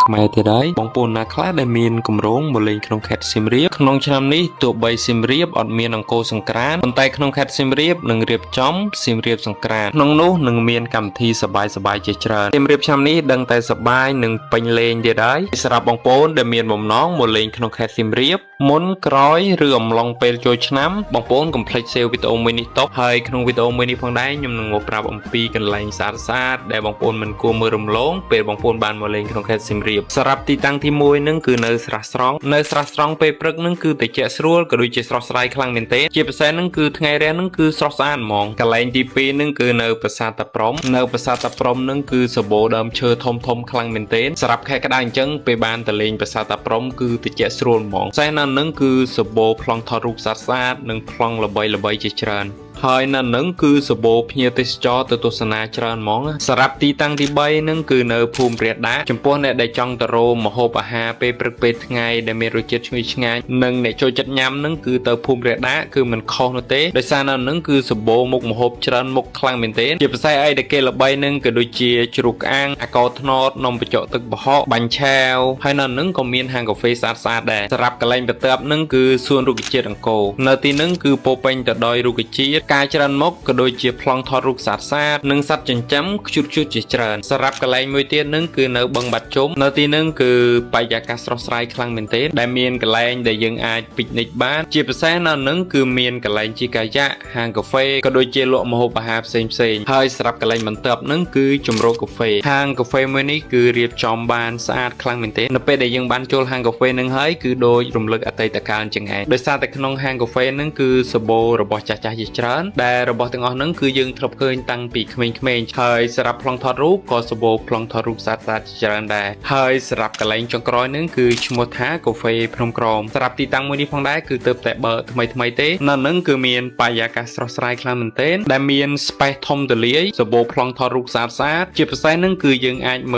ខ្មែរទៀតហើយបងប្អូនណាខ្លះដែលមានគម្រោងមកលេងក្នុងខេត្តសៀមរាបក្នុងឆ្នាំនេះទោះបីសៀមរាបអត់មានអង្គរសង្ក្រានប៉ុន្តែក្នុងខេត្តសៀមរាបនឹងរៀបចំសៀមរាបសង្ក្រានក្នុងនោះនឹងមានកម្មវិធីសប្បាយៗជាច្រើនសៀមរាបឆ្នាំនេះដឹងតែសប្បាយនិងពេញលេងទៀតហើយសម្រាប់បងប្អូនដែលមានបំណងមកលេងក្នុងខេត្តសៀមរាបមុនក្រោយឬអំឡុងពេលចូលឆ្នាំបងប្អូនកុំភ្លេច save វីដេអូមួយនេះទុកហើយក្នុងវីដេអូមួយនេះផងដែរខ្ញុំនឹងមកប្រាប់អំពីកន្លែងស្អាតស្អាតដែលបងប្អូនមិនគួរមើលរំលងពេលបងប្អូនបានមកលេងក្នុងខេត្តសៀមរាបសម្រាប់ទីតាំងទី1នឹងគឺនៅស្រះស្រង់នៅស្រះស្រង់ពេលព្រឹកនឹងគឺត្រជាក់ស្រួលក៏ដូចជាស្រស់ស្រាយខ្លាំងមែនទែនជាពិសេសនឹងគឺថ្ងៃរះនឹងគឺស្រស់ស្អាតហ្មងកន្លែងទី2នឹងគឺនៅប្រាសាទតាព្រំនៅប្រាសាទតាព្រំនឹងគឺសម្បូរដើមឈើធំធំខ្លាំងមែនទែនសម្រាប់ខែក្តៅអញ្ចឹងពេលបានទៅលេងប្រាសាទតាព្រំគឺត្រជាក់ស្រួលហ្មងផ្សេងនៅនឹងគឺសម្បូរប្លង់ថតរូបស្អាតស្អាតនិងប្លង់ល្បីល្បីជាច្រើនហើយនៅនឹងគឺសម្បូរភ្ញៀវទេសចរទៅទស្សនាច្រើនហ្មងសម្រាប់ទីតាំងទី3នឹងគឺនៅភូមិព្រះដាក់ចំពោះអ្នកដែលចង់ទៅរកម្ហូបអាហារពេលព្រឹកពេលថ្ងៃដែលមានរសជាតិឈ្ងុយឆ្ងាញ់និងអ្នកចូលចិត្តញ៉ាំនឹងគឺទៅភូមិព្រះដាក់គឺមិនខុសនោះទេដោយសារនៅនឹងគឺសម្បូរមុខម្ហូបច្រើនមុខខ្លាំងមែនទែនជាពិសេសអីដែលគេល្បីនឹងក៏ដូចជាជ្រូកក្អាងអាកោត្នោតនំបញ្ចុកទឹកប្រហុកបាញ់ឆាវហើយនៅនឹងក៏មានហាងកាហ្វេស្អាតស្អាតដែរសម្រាប់កន្លែងបន្ទាប់នឹងគឺសួនរុក្ខជាតិអង្គរនៅទីនឹងគឺពោពេញទៅដោយរុក្ខជាតិការច្រើនមុខក៏ដូចជាប្លង់ថតរូបស្អាតស្អាតនិងសត្វចិញ្ចឹមខ្ជុតខ្ជុតជាច្រើនសម្រាប់កន្លែងមួយទៀតនឹងគឺនៅបឹងបាត់ជុំនៅទីនឹងគឺបរិយាកាសស្រស់ស្រាយខ្លាំងមែនទែនដែលមានកន្លែងដែលយើងអាចពិកនិចបានជាពិសេសនៅនឹងគឺមានកន្លែងជិះកាយ៉ាក់ហាងកាហ្វេក៏ដូចជាលក់ម្ហូបអាហារផ្សេងផ្សេងៗហើយសម្រាប់កន្លែងបន្ទាប់នឹងគឺជំរកកាហ្វេហាងកាហ្វេមួយនេះគឺរៀបចំបានស្អាតខ្លាំងមែនទែននៅពេលដែលយើងបានចូលហាងកាហ្វេនឹងហើយគឺដូចរំលឹកអតីតកាលអញ្ចឹងឯងដោយសារតែក្នុងហាងកាហ្វេនឹងគឺសម្បូររបស់ចាស់ៗជាច្រើនដែលរបស់ទាំងអស់ហ្នឹងគឺយើងធ្លាប់ឃើញតាំងពីក្មេងៗហើយសម្រាប់ប្លង់ថតរូបក៏សម្បូរប្លង់ថតរូបស្អាតៗជាច្រើនដែរហើយសម្រាប់កន្លែងចុងក្រោយហ្នឹងគឺឈ្មោះថាកាហ្វេភ្នំក្រមសម្រាប់ទីតាំងមួយនេះផងដែរគឺទើបតែបើកថ្មីៗទេនៅហ្នឹងគឺមានបរិយាកាសស្រស់ស្រាយខ្លាំងមែនទែនដែលមាន space ធំទូលាយសម្បូរប្លង់ថតរូបស្អាតៗជាពិសេសហ្នឹងគឺយើងអាចមើល